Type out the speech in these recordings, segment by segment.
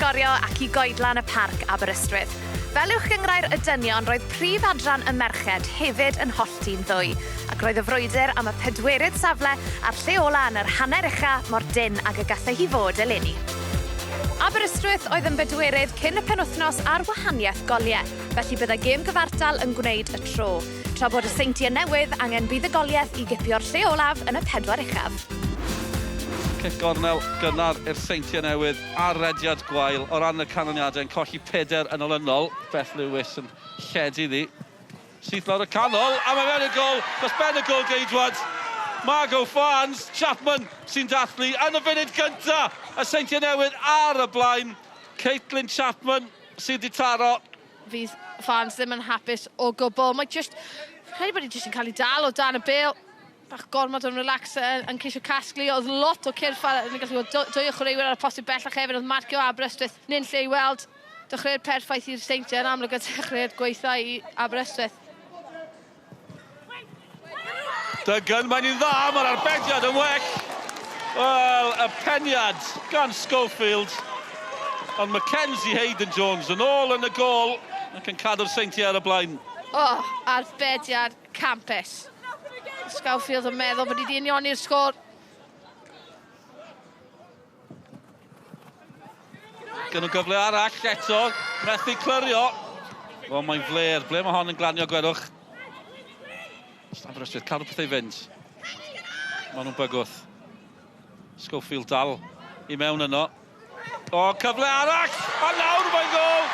sgorio ac i goedlan y parc Aberystwyth. Fel uwch gynghrair y dynion, roedd prif adran y merched hefyd yn hollti'n ddwy, ac roedd y frwydr am y pedwerydd safle a'r lle ola yn yr hanner ucha mor dynn ag y gallai hi fod eleni. Aberystwyth oedd yn bedwerydd cyn y penwythnos ar wahaniaeth goliau, felly byddai gêm gyfartal yn gwneud y tro, tra bod y Seintiau Newydd angen buddugoliaeth i gipio'r lle olaf yn y pedwar uchaf. Cic gornel gynnar i'r Seintiau Newydd ar rediad gwael o ran y canlyniadau yn colli pedair yn olynol. Beth Lewis yn lledu iddi. Syth lawr y canol, a mae fewn i'r gôl dros ben y gôl geidwad. Margot Farnes, Chapman sy'n dathlu yn y funud gynta. Y Seintiau Newydd ar y blaen. Caitlin Chapman sydd wedi taro. Fydd fans ddim yn hapus o gwbl. Mae jyst... Credu bod hi jyst yn cael ei dal o dan y bêl. Bach gormod o'n relax yn, yn ceisio casglu. Oedd lot o cyrff ar... Ni'n gallu gweld dwy o chwaraewyr ar y postyn bellach hefyd. Oedd marcio Aberystwyth nyn lle i weld dechreuad perffaith i'r Seintiau yn amlwg a dechreuad gweitha i Aberystwyth. Duggan, mae'n un dda, mae'r arbediad yn well. Wel, y peniad gan Schofield. Ond Mackenzie Hayden-Jones yn ôl yn y gôl ac yn cadw'r Seintiau ar y blaen. O, oh, arbediad campus. Schofield yn meddwl bod wedi unioni'r sgôr. Gyn nhw gyfle arall eto, methu clirio. O, mae'n fler. Ble mae hon yn glanio, gwelwch? Aberystwyth, cadw pethau i fynd. Maen nhw'n bygwth. Schofield dal i mewn yno. O, cyfle arall! A nawr mae'n gol!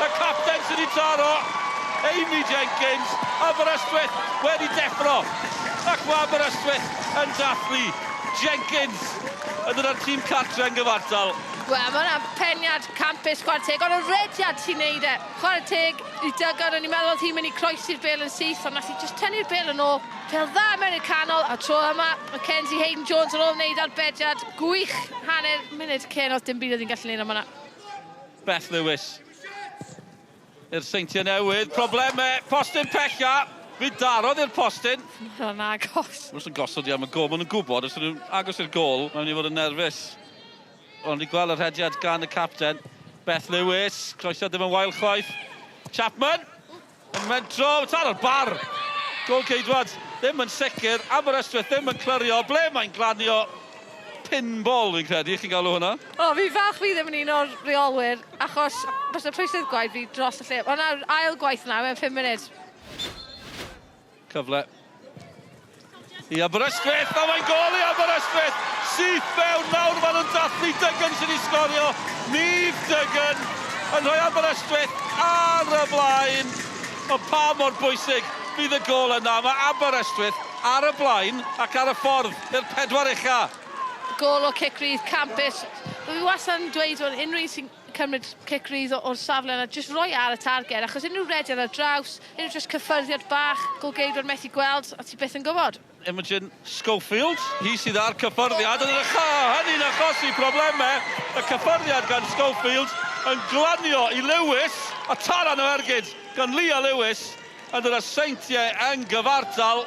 Y capten sydd wedi taro! Amy Jenkins, Aberystwyth wedi deffro! Ac mae Aberystwyth yn dathlu! Jenkins yn dod â'r tîm cartre yn gyfartal. Wel, mae hwnna'n peniad campus, chwarae teg, ond y rediad sy'n neud e. Chwarae teg i Duggan, o'n i'n meddwl oedd hi'n mynd i croesi'r bêl yn syth, ond nath hi jyst tynnu'r bêl yn ôl. Pêl dda mewn i'r canol, a tro yma, Mackenzie Hayden-Jones yn ôl wneud arbediad gwych. Hanner munud cyn, oedd dim byd oedd hi'n gallu neud am hwnna. Beth Lewis i'r Seintiau Newydd, problemau, postyn pella, fi darodd i'r postyn. Mae'n agos. Mae'n yn gosod i am y gol, maen nhw'n gwybod, os nhw'n agos i'r gol, mae'n mynd i fod yn nerfus. Ond ni gweld y rhediad gan y capten, Beth Lewis, croesiad ddim yn wael chwaith. Chapman, yn mentro, taro'r bar! Gôl ceidwad, ddim yn sicr, Aberystwyth ddim yn clirio, ble mae'n glanio? Pinball fi'n credu, chi'n galw hwnna. O, fi falch fi ddim yn un o'r reolwyr, achos byse pwysedd gwaed fi dros y lle. Ond ail gwaith na, mewn 5 munud. Cyfle i Aberystwyth, a mae'n gôl i Aberystwyth! Syth fewn, nawr maen nhw'n dathlu Duggan sydd wedi sgorio. Neve Duggan yn rhoi Aberystwyth ar y blaen. Ond pa mor bwysig fydd y gôl yna? Mae Aberystwyth ar y blaen ac ar y ffordd i'r pedwar ucha. Gôl o cic rydd campus. Fi wastad yn dweud hwn, unrhyw un sy'n cymryd cic rydd o'r safle yna, jyst roi ar y targed, achos unrhyw rediad ar draws, unrhyw jyst cyffyrddiad bach, golgeidwad methu gweld, a ti byth yn gwybod. Imogen Schofield, hi sydd â'r cyffyrddiad, yn yr hynny'n achosi problemau. Y cyffyrddiad gan Schofield yn glanio i Lewis, a taran o ergyd gan Leah Lewis yn dod â'r Seintiau yn gyfartal.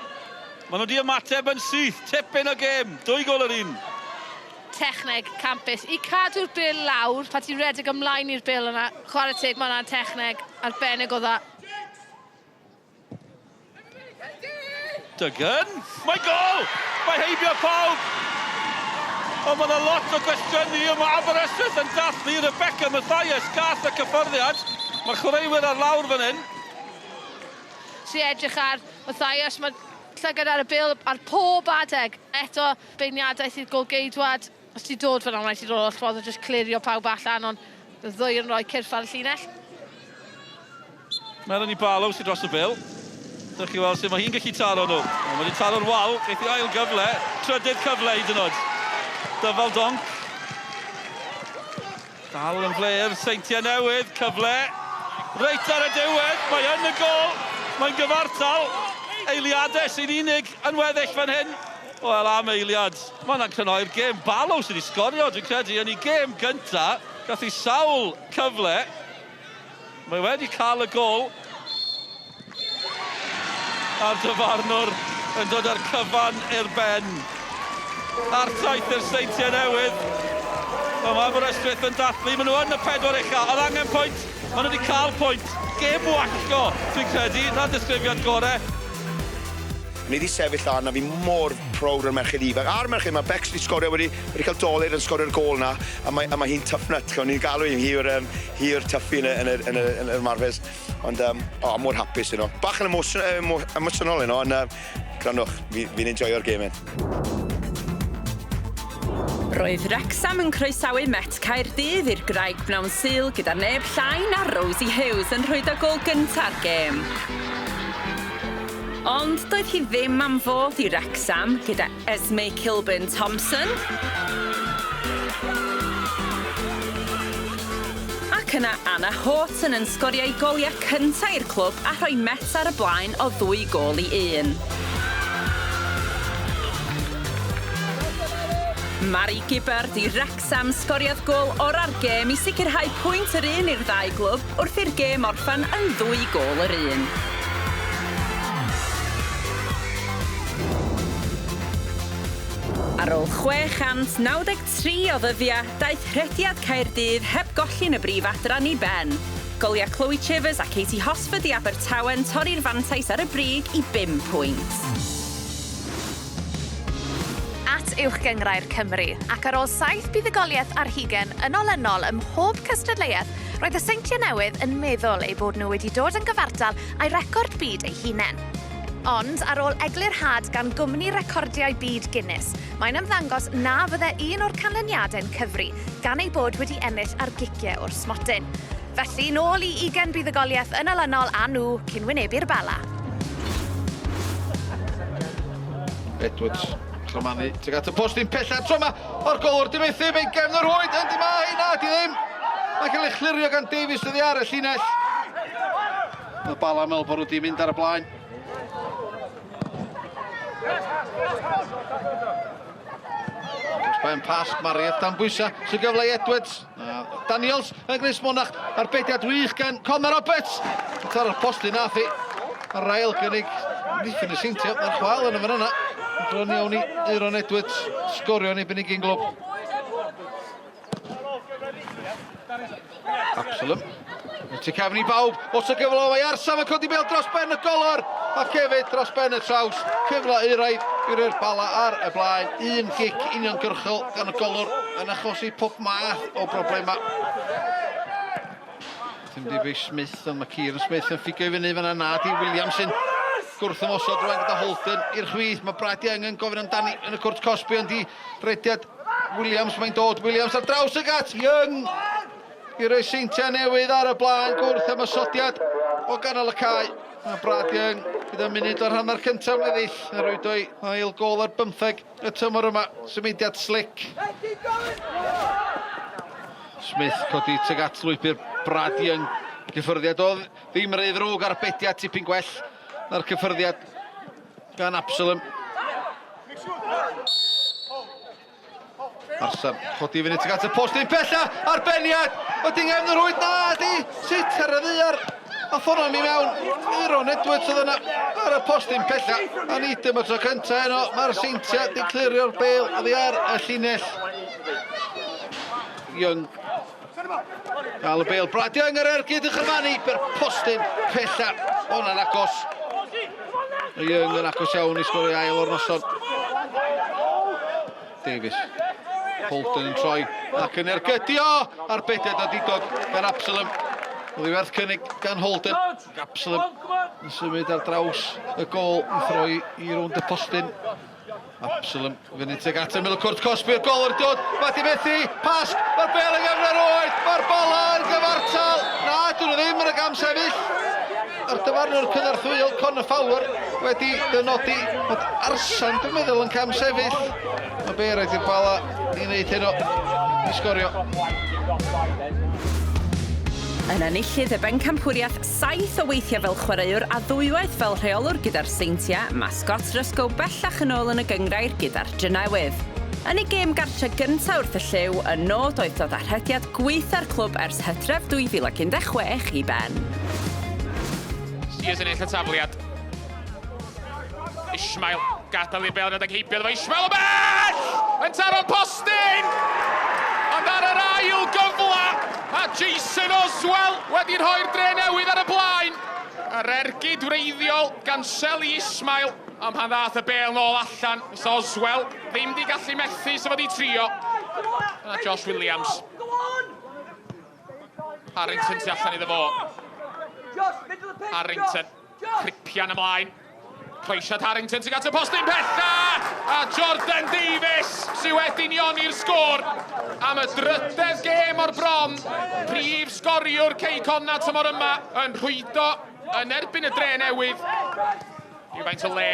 Maen nhw wedi ymateb yn syth, tipyn o gêm, 2 gôl yr un. Techneg campus i cadw'r bêl lawr pan ti'n redeg ymlaen i'r bêl yna. Chwarae teg, mae hwnna'n techneg arbennig o dda. Duggan, mae gol! Mae heibio pawb! Ond mae yna lot o gwestiynu, ond mae Aberystwyth yn dathlu Rebecca Mathias gath y cyffyrddiad. Mae chwaraewyr ar lawr fan hyn. Sy'n edrych ar Mathias, mae llygad ar y bêl ar pob adeg. Eto, Beirniadaeth i'r gôl-geidwad. Os ti'n dod fan'na, mae'n rhaid ti dod o'r ffordd o jyst clirio pawb allan, ond y ddwy yn rhoi cyrff ar y llinell. Melanie Barlow sydd dros y bêl. Dewch chi weld sut mae hi'n gallu taro nhw. Mae wedi taro'r wal, geith hi ail gyfle, trydydd cyfle hyd yn oed. Dyfal Donk. Dal yn fler, Seintiau Newydd, cyfle. Reit ar y diwedd, mae yn y gôl, mae'n gyfartal. Eiliadau sy'n unig yn weddill fan hyn. Wel, am eiliad, mae hwnna'n crynhoi'r gêm. Barlow sydd wedi sgorio, dwi'n credu, yn ei gêm gynta. Gath hi sawl cyfle. Mae wedi cael y gôl. A'r dyfarnwr yn dod â'r cyfan i'r ben. Artaith i'r Seintiau Newydd. Wel, mae Aberystwyth yn dathlu, maen nhw yn y pedwar ucha, oedd angen pwynt, maen nhw wedi cael pwynt. Gêm wallgo, dwi'n credu, na'r disgrifiad gore. Ni wedi sefyll lan a fi mor prowd o'r merched ifanc. A'r merched, mae Bex wedi sgorio, wedi, wedi cael dolur yn sgorio'r gôl na, a mae, a mae hi'n tough nut. Ch'mo, ni'n galw hi, hi yw'r um, hi yw'r toughie yn y, yn y, yn y, yn y ymarfer. Ond, um, oh, mor hapus yno. Bach yn emotion, emo, emosiynol yno, ond um, gwrandwch, fi'n fi enjoyo'r gêm hyn. Roedd Wrecsam yn croesawu Met Caerdydd i'r Graig bnawn Sul gyda neb llai na Rosie Hughes yn rhwydo gôl gynta'r gêm. Ond doedd hi ddim am fod i Wrecsam gyda Esme Kilburn Thompson ac yna Anna Horton yn sgorio ei goliau cyntaf i'r clwb a rhoi Met ar y blaen o ddwy gôl i un. Mari Gibbard i Wrecsam sgoriodd gôl ora'r gêm i sicrhau pwynt yr un i'r ddau glwb wrth i'r gêm orffen yn ddwy gôl yr un. Ar ôl 693 o ddyddiau, daeth rhediad Caerdydd heb golli yn y brif adran i ben. Goliau Chloe Chivers a Katie Hosford i Abertawe'n torri'r fantais ar y brig i bum pwynt. At Uwch Gynghrair Cymru, ac ar ôl saith buddugoliaeth ar hugain yn olynol ym mhob cystadleuaeth, roedd y Seintiau Newydd yn meddwl eu bod nhw wedi dod yn gyfartal â'i record byd eu hunain. Ond ar ôl eglurhad gan gwmni recordiau byd Guinness, mae'n ymddangos na fydde un o'r canlyniadau'n cyfri, gan eu bod wedi ennill ar giciau o'r smotyn. Felly, nôl i ugain buddugoliaeth yn olynol a nhw cyn wynebu'r Bala. Edwards, Clymanu tuag at y postyn pella tro yma o'r golwr di methu, mae'n gefn yr rhwyd, yndi mae hi, na di ddim. Mae'n cael ei chlirio gan Davies oddi ar y llinell. Mae Bala meddwl bod nhw wedi mynd ar y blaen. Dros ben Pasg, Mariet dan bwysau, sy'n gyfle i Edwards. Daniels yn gwneud smonach, arbediad wych gan Connor Roberts. Ar y postyn nath hi. Ar ail gynnig, ddiffyn y seintiau, mae'r chwal yn y fan yna. Bron iawn i Euron Edwards sgorio yn ei benigyn glwb. Absalom. Tu cefn i bawb, os y gyfle mae Arsam yn codi bel dros ben y golwr ac hefyd dros ben y traws. Cyfle euraidd i roi'r bala ar y blaen. Un gic uniongyrchol gan y golwr yn achosi pob math o broblemau. Dim di Smith, ond mae Kieran Smith yn ffigio i fyny fan'na. Na, di Williams sy'n gwrth ymosod rwan gyda Holden i'r chwith. Mae Brad Young yn gofyn amdani yn y cwrt cosbi, ond di rediad Williams mae'n dod. Williams ar draws y gat. Young i roi seintiau newydd ar y blaen. Gwrth ymosodiad o ganol y cae. Mae Brad Young gyda munud o'r hanner cyntaf weddill yn rwydo ei ail gôl ar bymtheg y tymor yma. Symudiad slick. Smith codi tuag at lwybr Brad Young. Cyffyrddiad oedd ddim rhy ddrwg ar bediad tipyn gwell na'r cyffyrddiad gan Absalom. Arsam, chodi fyny tuag at y post un pella, arbeniad, ydy ngefn yr rhwyd, na di, sut ar y ddaear, a ffordd i mewn, Euron Edwards oedd yna ar y postyn pella, a nid ym y tro cyntaf heno, mae'r Seintiau di clirio'r bêl oddi ar y llinell. Young gael y bêl, Brad Young ar ergyd yn chymanu, per postyn pella, hwnna'n agos. Mae Young yn agos iawn i sgorio ail o'r noson. Davies. Holden yn troi ac yn ergydio ar bedair odidog gan Absalom. Oedd i werth cynnig gan Holden. Absalom yn symud ar draws y gôl i throi i rownd y postyn. Absalom fyny tuag at ymyl y cwrt cosbi'r gol o'r dod. Mae di methu, Pasg, mae'r bel yn gefn ar oed, mae'r bola yn gyfartal. Na, dyn nhw ddim yn y gam sefyll. A'r dyfarnwr cynorthwyol Conor Fowler wedi dynodi bod Arsan, dwi'n meddwl, yn cam sefyll. Mae be raid i'r Bala i wneud heno i sgorio. Yn enillydd y bencampwriaeth saith o weithiau fel chwaraewr a ddwywaith fel rheolwr gyda'r Seintiau, mae Scott Ruscoe bellach yn ôl yn y gynghrair gyda'r Drenewydd. Yn ei gêm gartre gyntaf wrth y llyw, y nod oedd dod â rhediad gweitha'r clwb ers Hydref 2016 i ben. Sears yn ennill y tafliad. Ishmael gadael i'r bel redeg heibio iddo fo. Ishmael o bell! Yn taro'r postyn! Ond ar ar yr ail gyfle a Jason Oswell wedi rhoi'r dre newydd ar y blaen. Yr ergyd wreiddiol gan Seli Ismail, ond pan ddath y bêl nôl allan, fysa Oswell ddim di gallu methu sa fo di trio. Yna Josh Williams. Harrington tu allan iddo fo. Harrington, cripian ymlaen. Croesiad Harrington sy'n at y postyn pella! A Jordan Davies sydd wedi unioni'r sgôr am y drydedd gêm o'r bron. Prif sgoriwr Cei Connah tymor yma yn rhwydo yn erbyn y dre newydd. Rhywfaint o le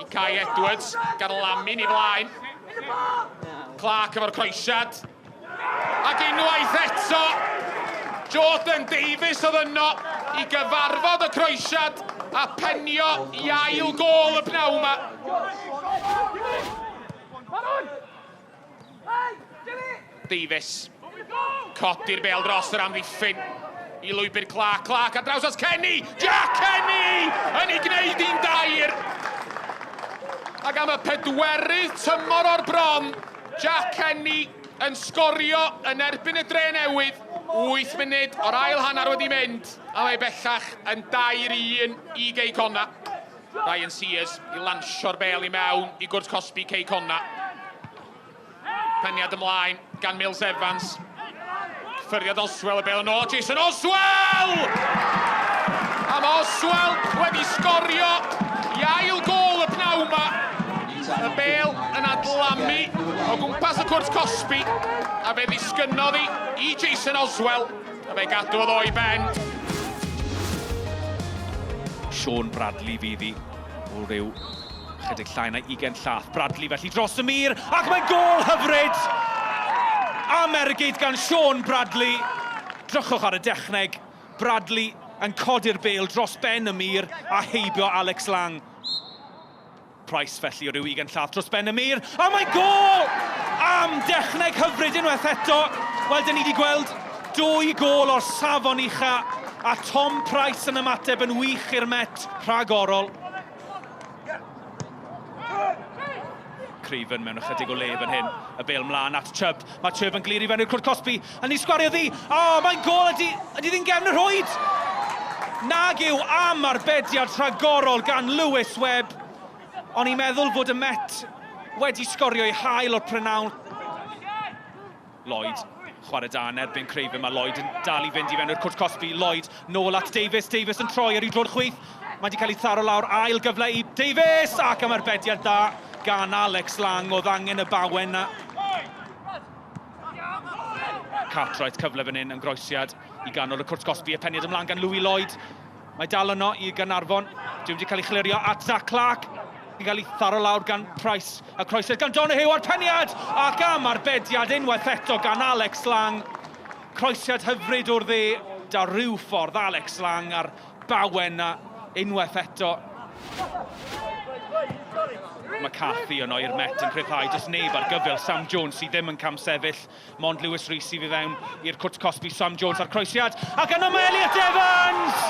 i Kai Edwards, gan lamu'n i flaen. Clark efo'r croesiad. Ac unwaith eto, Jordan Davies oedd yno i gyfarfod y croesiad a penio i ail gôl y pnawn yma. Davies, codi'r bêl dros yr amddiffyn i lwybr Clark. Clark ar draws at Kenny! Jack Kenny yn ei gwneud hi'n dair! Ac am y pedwerydd tymor o'r bron, Jack Kenny yn sgorio yn erbyn y Dre Newydd. 8 munud o'r ail hanner wedi mynd, a mae bellach yn dair i un i Gei Connah. Ryan Sears i lansio'r bêl i mewn i gwrt cosbi Cei Connah. Peniad ymlaen gan Mills Evans. Cyffyrddiad Oswell, y bêl yn ôl, Jason Oswell! A mae Oswell wedi sgorio i ail gôl y pnawn 'ma. Y bêl yn adlamu o gwmpas y cwrt cosbi, a fe ddisgynnodd hi i Jason Oswell, a fe gadwodd o i ben. Sean Bradley fydd hi o ryw chydig llai na ugain llath. Bradley felly dros y mur, ac mae'n gôl hyfryd! Am ergyd gan Sean Bradley. Drychwch ar y dechneg. Bradley yn codi'r bêl dros ben y mur a heibio Alex Lang. Price felly o ryw ugain llath dros ben y mur, a mae'n gôl! Am dechneg hyfryd unwaith eto. Wel, dyn ni wedi gweld dwy gôl o'r safon ucha, a Tom Price yn ymateb yn wych i'r Met rhagorol. Craven mewn ychydig o le fan hyn. Y bêl mlaen at Chubb. Mae Chubb yn glir i fewn i'r cwrt cosbi. A ni sgwario ddi. O, oh, mae'n gôl ydy, ydy ddi'n gefn y rhwyd! Nag yw am arbediad rhagorol gan Lewis Webb. O'n i'n meddwl fod y Met wedi sgorio ei hail o'r prynawn. Lloyd, chwarae da yn erbyn Craven, mae Lloyd yn dal i fynd i fewn i'r cwrt cosbi. Lloyd nôl at Davies, Davies yn troi ar ei droed chwith. Mae wedi cael ei tharo lawr, ail gyfle i Davies! Ac am arbediad da gan Alex Lang, oedd angen y bawen na. Cartwright cyfle fan hyn yn groesiad i ganol y cwrt cosbi, y peniad ymlaen gan Louis Lloyd. Mae dal yno i Gaernarfon. Dyw wedi cael ei chlirio at Zach Clark. Yn cael ei tharo lawr gan Price. Y croesiad gan Donoghue a'r peniad! Ac am arbediad unwaith eto gan Alex Lang. Croesiad hyfryd o'r dde. Da rhyw ffordd Alex Lang a'r bawen na unwaith eto. McCarthy yno i'r Met yn rhyddhau. Does neb ar gyfyl. Sam Jones sydd ddim yn camsefyll. Mond Lewis Rees sydd i fewn i'r cwrt cosbi. Sam Jones a'r croesiad. Ac yno mae Elliot Evans!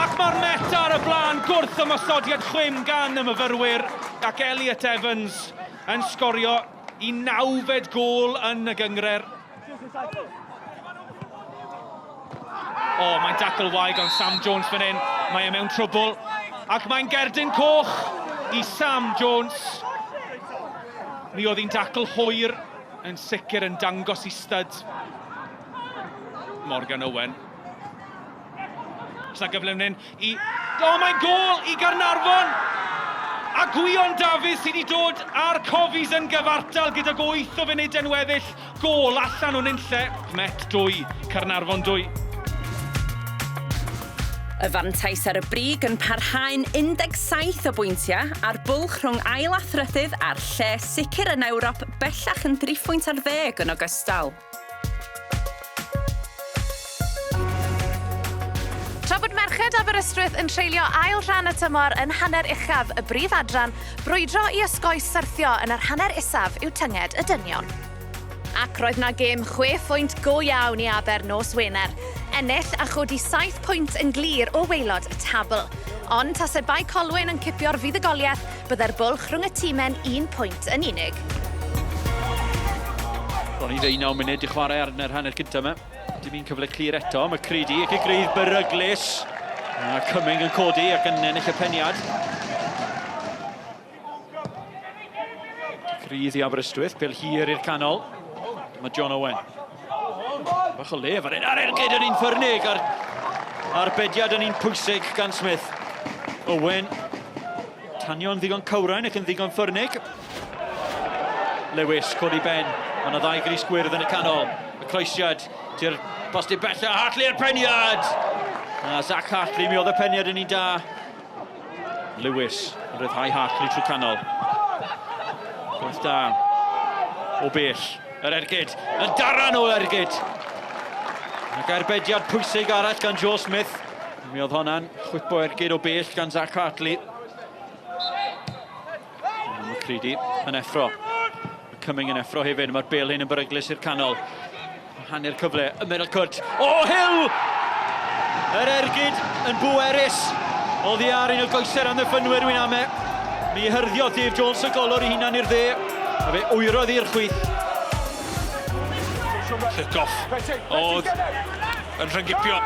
Ac mae'r Met ar y blaen. Gwrth ymosodiad chwim gan y myfyrwyr. Ac Elliot Evans yn sgorio i nawfed gôl yn y gynghrair. O, oh, mae'n dacl wael gan Sam Jones fan hyn. Mae e mewn trwbl. Ac mae'n gerdyn coch i Sam Jones. Mi oedd hi'n dacl hwyr yn sicr yn dangos i stud Morgan Owen. Oes 'na gyfle fan hyn i... O, mae'n gôl i Gaernarfon! A Gwion Dafydd sydd wedi dod â'r Cofis yn gyfartal gydag 8 o funudau'n weddill. Gôl allan o nunlle. Met 2, Caernarfon 2. Y fantais ar y brig yn parhau'n 17 o bwyntiau, a'r bwlch rhwng ail a thrydydd a'r lle sicr yn Ewrop bellach yn driphwynt ar ddeg yn ogystal. Tra bod merched Aberystwyth yn treulio ail rhan y tymor yn hanner uchaf y brif adran, brwydro i osgoi syrthio yn yr hanner isaf yw tynged y dynion. Ac roedd 'na gêm chwe phwynt go iawn i Aber nos Wener. Ennill a chodi saith pwynt yn glir o waelod y tabl. Ond tase Bae Colwyn yn cipio'r fuddugoliaeth, bydde'r bwlch rhwng y time'n un pwynt yn unig. Bron i ddeunaw munud i chwarae ar yr hanner cyntaf yma. Dim un cyfle clir eto. Mae Creedy ac y grydd beryglus. A Cumming yn codi ac yn ennill y peniad. Grydd i Aberystwyth, pel hir i'r canol. Mae John Owen. Bach o le fan hyn, a'r ergyd yn un ffyrnig, a'r arbediad yn un pwysig gan Smith. Owen, tanio'n ddigon cywrain ac yn ddigon ffyrnig. Lewis, codi ben, mae yna ddau gris gwyrdd yn y canol. Y croesiad, ti'r postyn bella, Hartley a'r peniad! A Zach Hartley, mi oedd y peniad yn un da. Lewis yn rhyddhau Hartley trwy canol. Gwaith da o bell. Yr ergyd, yn daran o ergyd. Ac arbediad pwysig arall gan Joe Smith. Mi oedd honna'n chwipo ergyd o bell gan Zach Hartley. McCready yn effro. Cumming yn effro hefyd. Mae'r bel hyn yn beryglus i'r canol. Hanner cyfle, y middle cut. O, oh, Hill! Yr ergyd yn bwerus. Oddi ar un o goeser amddiffynwyr wy'n ame. Mi hyrddiodd Dave Jones y golwr i hunan i'r dde. A fe wyrodd i'r chwith. Kick-off oedd yn rhyngipio.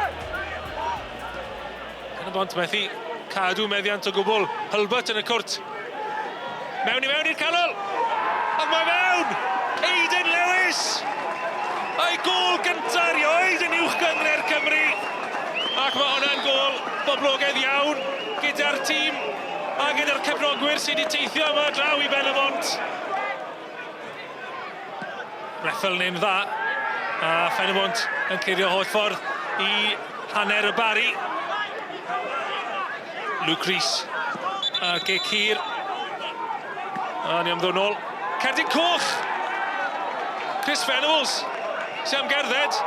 Yn y bont methu cadw meddiant o gwbl. Hulbert yn y cwrt. Mewn i mewn i'r canol. Ac mae mewn! Aiden Lewis! A'i gôl gyntaf erioed yn uwch gynghrair Cymru. Ac mae hwnna'n gôl boblogaidd iawn gyda'r tîm a gyda'r cefnogwyr sydd wedi teithio yma draw i Ben y Bont. Reffel neu'n dda. A Phen-y-bont yn clirio holl ffordd i hanner y Bari. Luke Rees a gic hir. A ni am ddod nôl. Cerdyn coch! Chris Venables sy'n am gerdded.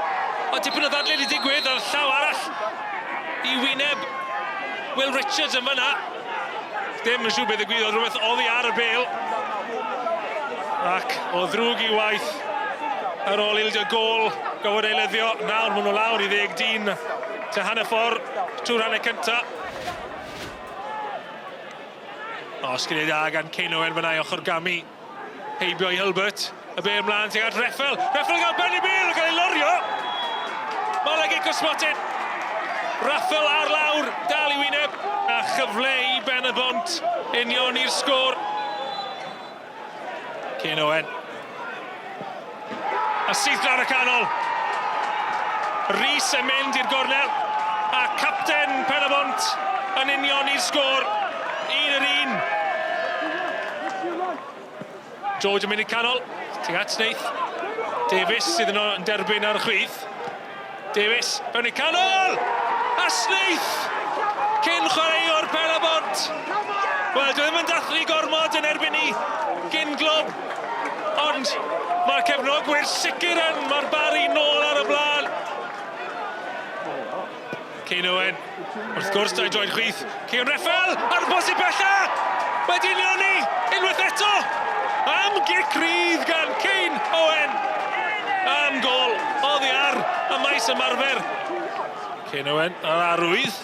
Ond tipyn o ddadlu wedi digwydd a'r llaw arall i wyneb Will Richards yn fyna. Dim yn siŵr beth ddigwyddodd, rhywbeth oddi ar y bêl. Ac o ddrwg i waith ar ôl ildio gôl, gofod eilyddio. Nawr maen nhw lawr i ddeg dyn te hanner ffordd trwy'r hanner cynta. O, sgiliau da gan Kane Owen fyna i ochr gamu. Heibio i Hulbert. Y bêl mlaen tuag at Reffel. Reffel yn cael ben i bêl, yn cael ei lorio. Mae yna gic o smotyn. Raffel ar lawr, dal i wyneb. A chyfle i Ben y Bont union i'r sgôr. Kane Owen. A syth lawr y canol. Rhys yn mynd i'r gornel. A capten Pen y Bont yn union i'r sgôr. Un yr un. George yn mynd i'r canol. Tuag at Snaith. Davies sydd yno yn derbyn ar y chwith. Davies fewn i'r canol! A Snaith! Cyn chwaraewr Pen y Bont! Wel, dwi ddim yn dathlu gormod yn erbyn ni gyn glwb, ond mae'r cefnogwyr sicr yn, mae'r Barri nôl ar y blaen. Kane Owen, wrth gwrs, dau droed chwith. Kieran Reffel, ar y bosib bella! Wedi unioni, unwaith eto! Am gic rydd gan Kane Owen! Am gol, oddi ar y maes ymarfer. Kane Owen ar arwydd.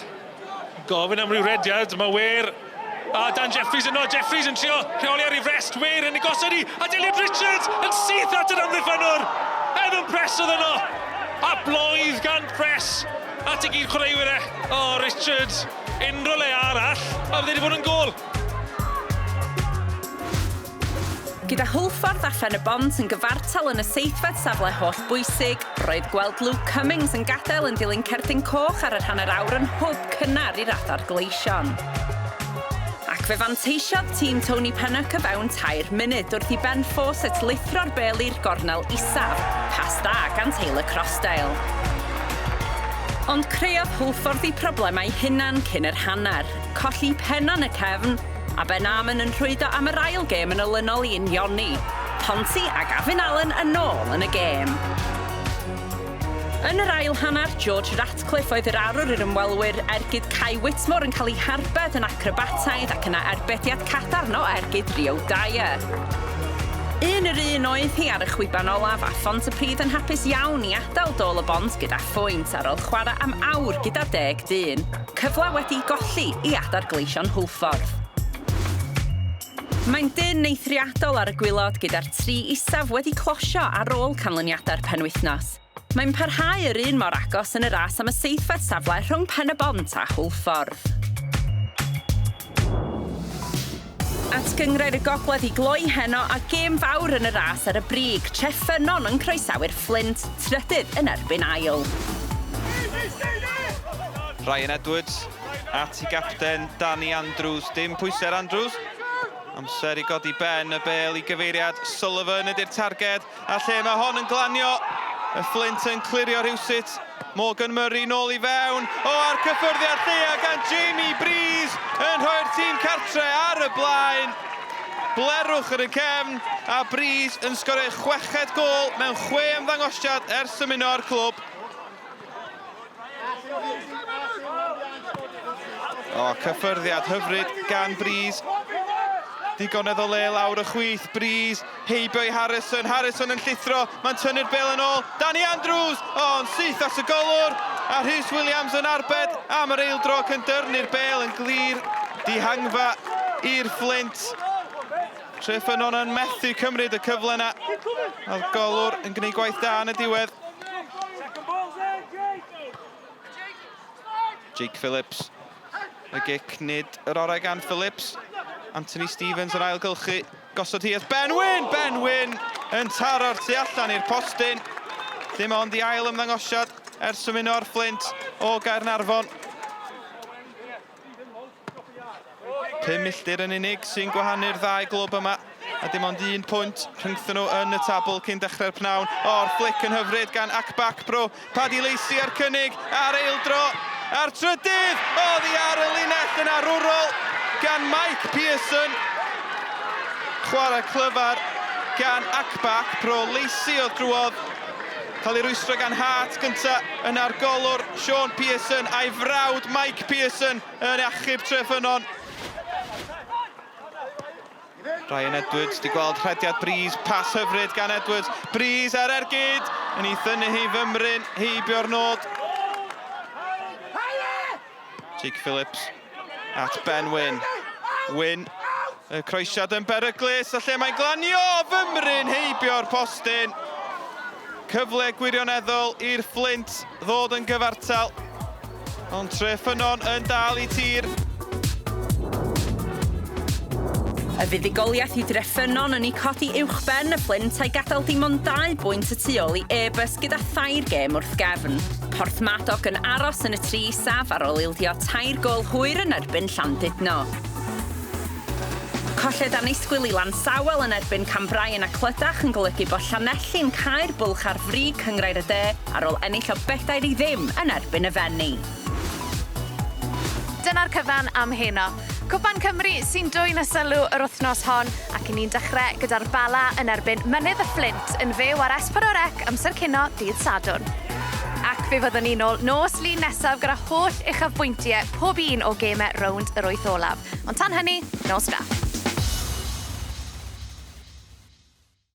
Gofyn am ryw rediad, mae Ware a Dan Jeffries yno. Jeffries yn trio rheoli ar ei frest, Ware yn ei gosod i, a Dillian Richards yn syth at yr amddiffynnwr. Evan Press oedd yno. A bloedd gan Press at ei gyd chwaraewyr e. O, oh, Richards, unrhyw le arall, a fydde wedi bod yn gôl. Gyda Hwlffordd a Phen-y-bont yn gyfartal yn y seithfed safle holl bwysig, roedd gweld Luke Cummings yn gadael yn dilyn cerdyn coch ar yr hanner awr yn hwb cynnar i'r adar gleision. Ac fe fanteisiodd tîm Tony Pennock o fewn tair munud wrth i Ben Fawcett lithro'r bêl i'r gornel isaf, pas dda gan Taylor Crossdale. Ond creodd Hwlffordd eu problemau hunan cyn yr hanner, colli pennan y cefn, a Ben Armon yn rhwydo am yr ail gêm yn olynol i unioni. Ponty a Gavin Allen yn ôl yn y gêm. Yn yr ail hanner, George Ratcliffe oedd yr arwr i'r ymwelwyr, ergyd Kai Whitmore yn cael ei harbed yn acrobataidd ac yna erbediad cadarn o ergyd Rio Dyer. Un yr un oedd hi ar y chwiban olaf a Phontypridd yn hapus iawn i adael Dôl y Bont gyda phwynt ar ôl chwarae am awr gyda deg dyn. Cyfle wedi'i golli i adar gleision Hwlffordd. Mae'n dynn eithriadol ar y gwilod gyda'r tri isaf wedi closio ar ôl canlyniadau'r penwythnos. Mae'n parhau yr un mor agos yn y ras am y seithfed safle rhwng Pen-y-bont a Hwlffordd. At Gynghrair y Gogledd i gloi heno a gêm fawr yn y ras ar y brig, Treffynnon yn croesawu'r Fflint, trydydd yn erbyn ail. Ryan Edwards at i gapten Danny Andrews. Dim pwysau ar Andrews. Amser i godi ben y bel i gyfeiriad Sullivan ydy'r targed. A lle mae hon yn glanio, y Fflint yn clirio rhywsut. Morgan Murray nôl i fewn. O, a'r cyffyrddiad lleia gan Jamie Breeze yn rhoi'r tîm cartre ar y blaen. Blerwch yn y cefn, a Breeze yn sgorio ei chweched gôl mewn chwe ymddangosiad ers ymuno â'r clwb. O, cyffyrddiad hyfryd gan Breeze. Digonedd o le lawr y chwith, Breeze, heibio i Harrison, Harrison yn llithro, mae'n tynnu'r bel yn ôl, Danny Andrews, o, yn syth at y golwr, a Rhys Williams yn arbed am yr eildro ac yn dyrnu'r bel yn glir, dihangfa i'r Fflint. Treffynnon yn methu cymryd y cyfle yna, a'r golwr yn gwneud gwaith da yn y diwedd. Jake Phillips. Y gic nid yr orau gan Phillips. Anthony Stevens yn ailgylchu. Gosod hi at Ben Wyn! Ben Wyn yn taro'r tu allan i'r postyn. Dim ond i ail ymddangosiad ers ymuno â'r Fflint o Gaernarfon. 5 milltir yn unig sy'n gwahanu'r ddau glwb yma, a dim ond un pwynt rhyngthyn nhw yn y tabl cyn dechrau'r pnawn. O'r flic yn hyfryd gan Akbak Bro. Paddy Lacey ar cynnig, a'r eildro, a'r trydydd, oddi ar y linell yn arwrol gan Mike Pearson. Chwarae clyfar gan Akbak Pro. Lacey oedd drwodd. Cael ei rwystro gan Hart gynta, yna'r golwr Sean Pearson a'i frawd Mike Pearson yn achub Treffynnon. Ryan Edwards di gweld rhediad Breeze, pas hyfryd gan Edwards. Breeze ar ergyd, yn ei thynnu hi fymryn, heibio'r nod. Jake Phillips at Ben Wyn. Wyn, y croesiad yn beryglus, a lle mae'n glanio fymryn heibio'r postyn. Cyfle gwirioneddol i'r Fflint ddod yn gyfartal. Ond Treffynnon yn dal i tir. Y fuddugoliaeth i Dreffynnon yn ei codi uwchben y Fflint a'i gadael dim ond 2 bwynt y tu ôl i Airbus gyda thair gêm wrth gefn. Porthmadog yn aros yn y tri isaf ar ôl ildio tair gôl hwyr yn erbyn Llandudno. Colled annisgwyl i Lansawel yn erbyn Cambrian a Clydach yn golygu bod Llanelli'n cau'r bwlch ar frig Cynghrair y De ar ôl ennill o bedair i ddim yn erbyn y Fenni. Dyna'r cyfan am heno. Cwpan Cymru sy'n dwyn y sylw yr wythnos hon ac i ni'n dechrau gyda'r Bala yn erbyn Mynydd y Fflint yn fyw ar S4C amser cino dydd Sadwrn. Ac fe fyddwn ni nôl nos Lun nesaf gyda holl uchafbwyntiau pob un o gemau rownd yr wyth olaf. Ond tan hynny, nos da.